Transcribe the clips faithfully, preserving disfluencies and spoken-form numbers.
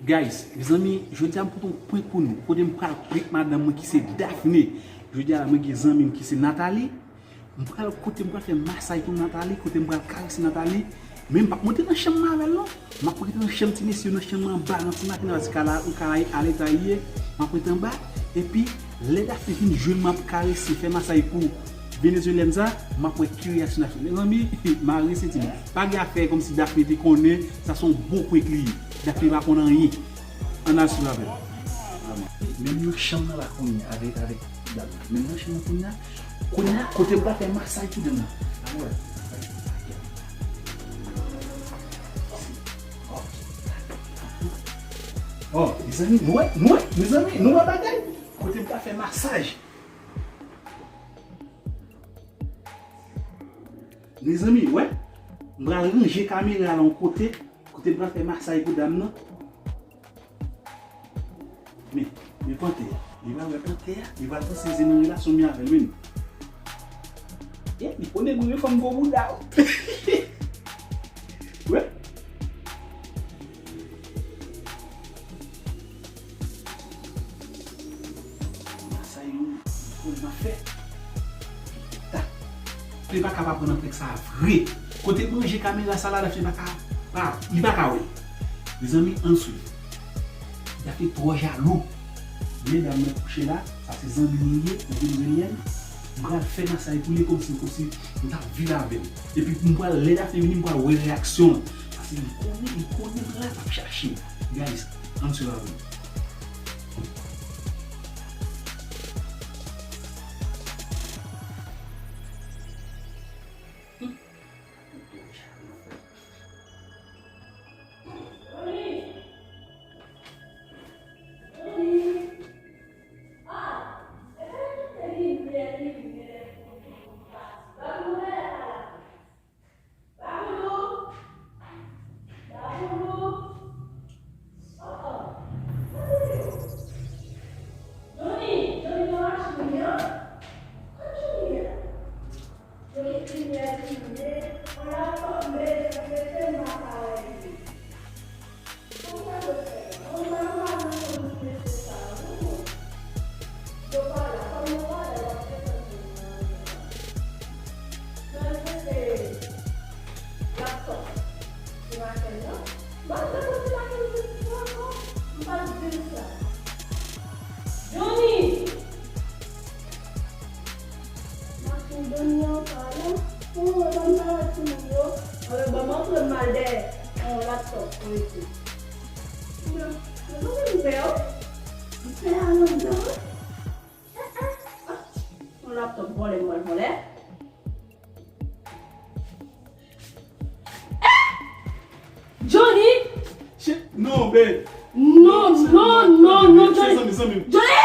Guys, mezanmi, jodi a m pote yon prank pou nou. Kote m pral prank madanm mwen ki se Daphné. Jodi a la, mwen gen zanmi m ki se Nathalie. M pral kote m pral fè masaj pou Nathalie, kote m pral karese Nathalie. Men m p ap monte nan chanm mwen avè l non. M ap rete nan chanm ti mesye yo, nan chanm anba, nan ti maten nan, paske kay la, kay la a eta li ye. M ap rete anba. Epi, lè Daphné vin jwenn mwen ap karese, fè masaj pou Venezuelyen sa, m ap wè ki reyaksyon Daphné. Mezanmi, mare senti m. Pa gen afè kòmsi Daphné te konnen, sa se yon bon prank li ye. Daphné pa konn anyen. Ann al swiv avè m. Menm nan chanm nan la kounye a, avèk, avèk dam nan. Menm nan chanm nan kounye a, kounye a, kote m pral fè masaj pou dam nan. Ann wè. Oh, mezanmi, nou wè, nou wè, mezanmi, nou wè bagay. Kote m pral fè masaj. Mezanmi, wè, m pral ranje kamera la yon kote, kote m pral fè masaj pou dam nan. Men, men pantè a, li pral wè pantè a, li pral panse se nan relasyon m ye avè l menm. E, li konnen gwo fanm gwo bouda. Wè. Sa yo, pou l nan fè. Ta. Li pa ka pa pran nan prank sa vre. Kote m ranje kamera sa la, Daphné pa ka, pa, li pa ka wè. Mezanmi, ann swiv. Daphné twò jalou. Men dam nan kouche la, sa se zanmi m li ye, yon Venezuelyen. M pral fè masaj pou li kòmsi, kòmsi m t ap viv avè l. Epi m pral, lè Daphné vini, m pral wè reyaksyon l. Paske li konnen, li konnen la, l ap chache m. Guys, ann swiv avè m. Johnny! Machin Johnny an pa la. Ou wè ban m pale ak timoun yo. Anben ban m antre m al dèyè. Yon laptop pou rete. Mwen, mwen pa konn pè w. M pè a anndan wi. Eh, eh, ah. Yon laptop vòlè m pral vòlè. Eh! Johnny! Che-, non, babe. Non, non, non, non, Johnny. Se zanmi, zanmi. Johnny!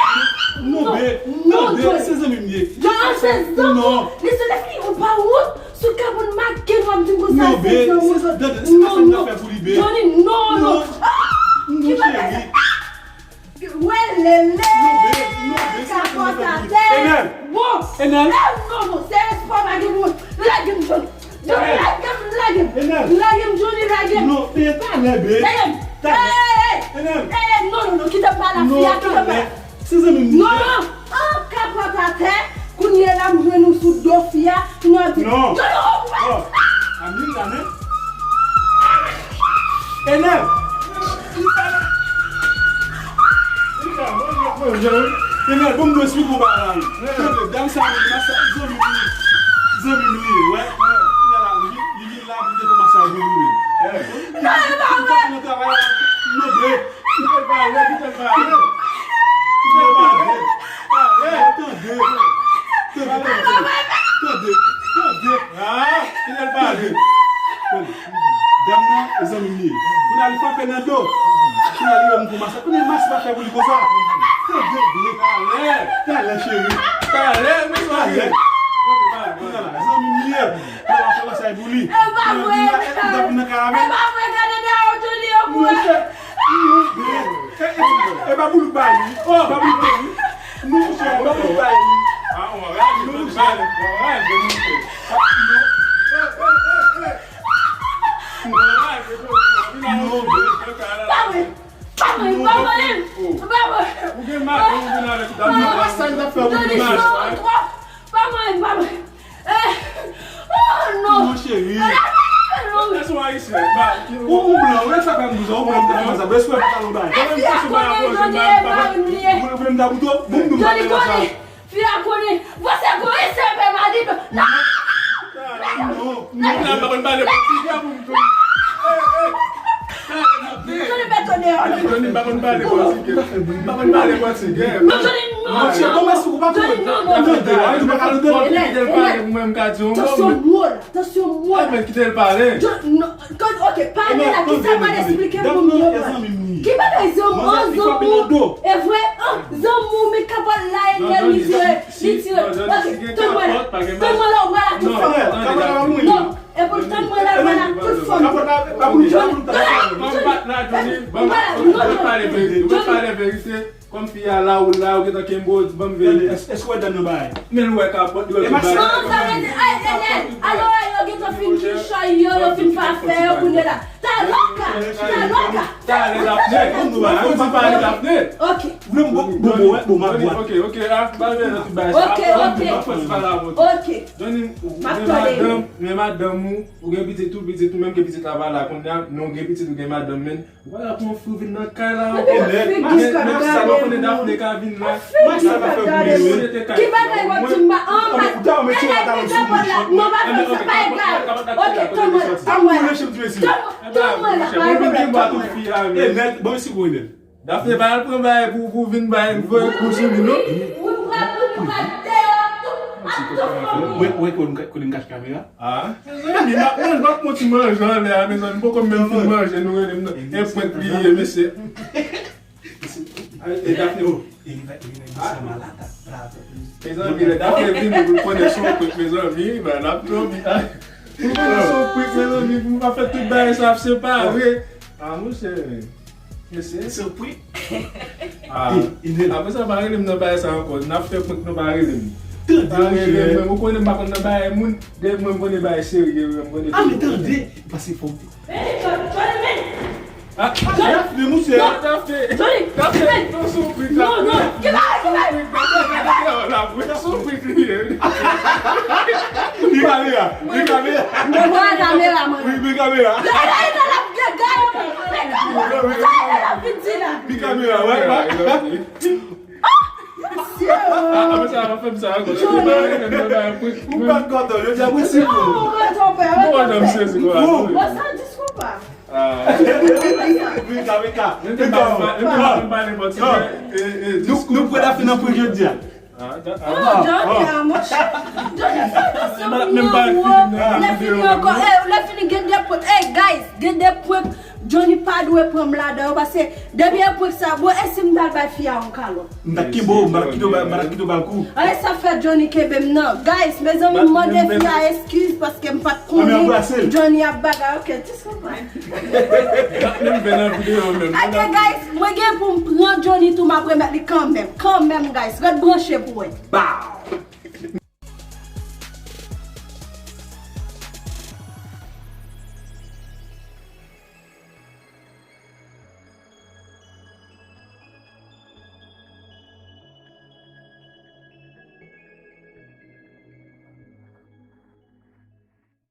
Non, babe. Non, Johnny. Se zanmi m ye. Johnny, se zanmi. Non. Li se lè fi ou pa wont sou kabòn make nou ap di konsa se zanmi. Non, babe. Se zanmi. Tande, se pa sa m ta fè pou li, babe. Johnny, non, non. Ah! Non, cheri. Welele! Kapòt atè! Enèl! Bon! Enèl! Eh, non, non, se espò pa gen moun! Lage m, Johnny! Johnny, lage m, lage m! Enèl! Lage m, Johnny, lage m! Non, e talè, babe! Lage m! Talè! Hey, hey, hey! Enèl! Hey, hey, non, non, non, kite m pale a fi a, kite m pale! Non, talè! Se zanmi m li ye! Non! An kapòt atè! Kounye a la m jwenn ou sou do fi a, nou ap di, non. Johnny, oh, oh. Amil la, men. Enèl! Enèl, bon, mwen swiv ou ba la. Tande, dam sa, sa, zanmi m li. Zanmi m li, wè. Kounye a la, li, li vin la, pou te kòmanse a zanmi m. Non, e pa vre. Non, bre. Kite l pale, kite l pale. Kite l pale. Pale. Tande. Tande, tande, tande. Tande, tande. Ah, kite l pale. Tande. Dam nan, e zanmi m li ye. Kounye a li frape nan do. Kounye a li wè m kou mas la. Kounye a mas pa fè pou li konsa. Tande, bre. Talè. Talè, cheri. Talè, men talè. Kounye a la, zanmi m li ye. Kounye a la, fè masaj pou li. E pa vre. Kounye a la, e, dam nan ka avè l. E pa vre, gade dèyè w tou li yo pou wè. Non, chè. Non, bre. E, e, e, e pa pou l bay li. Oh, pa pou l bay li. Non, chè, pa pou l bay li. Ah, on va, on va, on va, on va, on va, on va. Non, bre. Pa vre. Ou gen madanm ou vin avèk dam nan. Sa n t ap fè pou nou mache. Pa mwen, pa mwen. Eh, oh non. Mon cheri. Èske w ayisyen? Ou, ou blan, ou sa fè m di sa, ou blan, ou sa fè m sa. Respè pou sa nou bay. Kòman m te sou bay akoze m bay, ou vle m ta bouto? Bon, m di m pa gen sa. Fi a konnen, vwase konnen se pè mari m. Non! Non, non, m pa konn pale pòtigè pou m jwenn. Tande, mèt tande. Tande, m pa konn pale pòtigè. M pa konn pale pòtigè. Non, Johnny, non. Monchè, kòman si ou pa konn? Tande, non, non. Tande, a, ou pa ka tande. Kite l pale pou mwen, m ka di yon mo. Tansyon mwen. Tansyon mwen. Ebyen, kite l pale. Ok, pale la, kisa w pral esplike pou m yo? Ki bagay zanmi, an zanmi? E vre, an zanmi, men kapab la, e gen mizè, li tire. Ok, tann mwen la, tann mwen la, ou pral ak tout fanm. Non, e pou tann mwen la, ou pral ak tout fanm. Ban m bat la, Johnny, ban m bat, ou pale verite, ou pale verite. Kòm fi a la, ou la, ou gentan kenbe, ou di, "Ban m veye." Èske w wè dan nan bagay? Men l wè kapòt, li wè tout bagay. An, sa vle di, ay, Daniel, alò, yo gentan fin kouche yo, yo fin pa fè yo, kounye la. Ta loka, ta loka. Talè Dafne, ou di pale Dafne. Ok. Ou vle m bon, bon, bon, wè, bon, m ap bwè. Ok, ok, a, ba veye nan tout bagay sa. Ok, ok. Johnny, men madanm, men madanm ou, ou gen pitit tou, pitit ou menm ke pitit la pa la kounye a, men ou gen pitit, ou gen madanm, men Ou pa ka pran fou vin nan kay la ankò. Nèt, nèt sa, ou konnen Dafne ka vin la. Ki bagay w ap di m ba an ba? Ou ta mete yo la, ta mete sou bouch. Non, pa fè sa, pa egal. Ok, tann mwen la, tann mwen la. Tann mwen la, pa gen pwoblèm, tann mwen la. E nèt, bon, si gwo nèt. Dafne pa al pran bagay pou, pou vin bay, voye kou sou li, non? Wi, wi, wi, wi, wi, deyò, tou, ak tout fanmi. Mwen, mwen, konnen m kache kamera. Ah, mezanmi, m ap manje, m ap pran ti manje anlè a, mezanmi, m poko menm fin manje, nou rele m nan. E pwent li ye, mesye. E Dafne, oh. Mezanmi, lè Dafne vini, pou l konnen se yon prank, mezanmi, ben, l ap twò byen. Pou l konnen se yon prank, mezanmi, pou m pa fè tout bagay sa ap separe. Ah, monchè. Mesye. Surprise. Ah. Apre sa, pa rele m nan bagay sa ankò. N ap fè prank, nou pa rele m. Pa rele m, men ou konnen m pa konn nan bagay moun. Depi mwen, m konnen bagay serye, m konnen. Ah, men tande, pase fò. Ah, Dafne, monchè. Dafne. Dafne, non, surprise. Non, non. Surprise, Dafne, Dafne, Dafne, surprise li ye. Li kamera, li kamera. Mwen kamera, mwen. Wi, mwen kamera. Li kamera, wè, wè. Apre sa, pa fè m sa ankò. Ou pa kontan, yo di apre si. Mwen janm sezi kwa. Mwen sa jis konpa. Vin ka, vin ka. Vin ka. Nou, nou pwè la fin nan pwen jodi a. Oh, Johnny, ah, monchè. Johnny, fè atansyon pou mwen, lè fini ankò. Eh, lè fini gen de prank. Hey, guys, gen de prank Johnny pa dwe pran m ladan yo, paske depi e prank sa, bon, e si m t al bay fi a yon kalòt? M t ap kenbe w, m pa t ap kite w ba, m pa t ap kite w ba l kou. Ay, sa fè Johnny kenbe m nan. Guys, mezanmi, m mande fi a eskiz paske m pa t konnen Johnny ap bagay. Ok, just konprann. Menm ben nan videyo menm. Ok, guys, mwen gen pou m pran Johnny tou, m ap remèt li kanmenm. Kanmenm, guys, ret branche pou wè. Bow!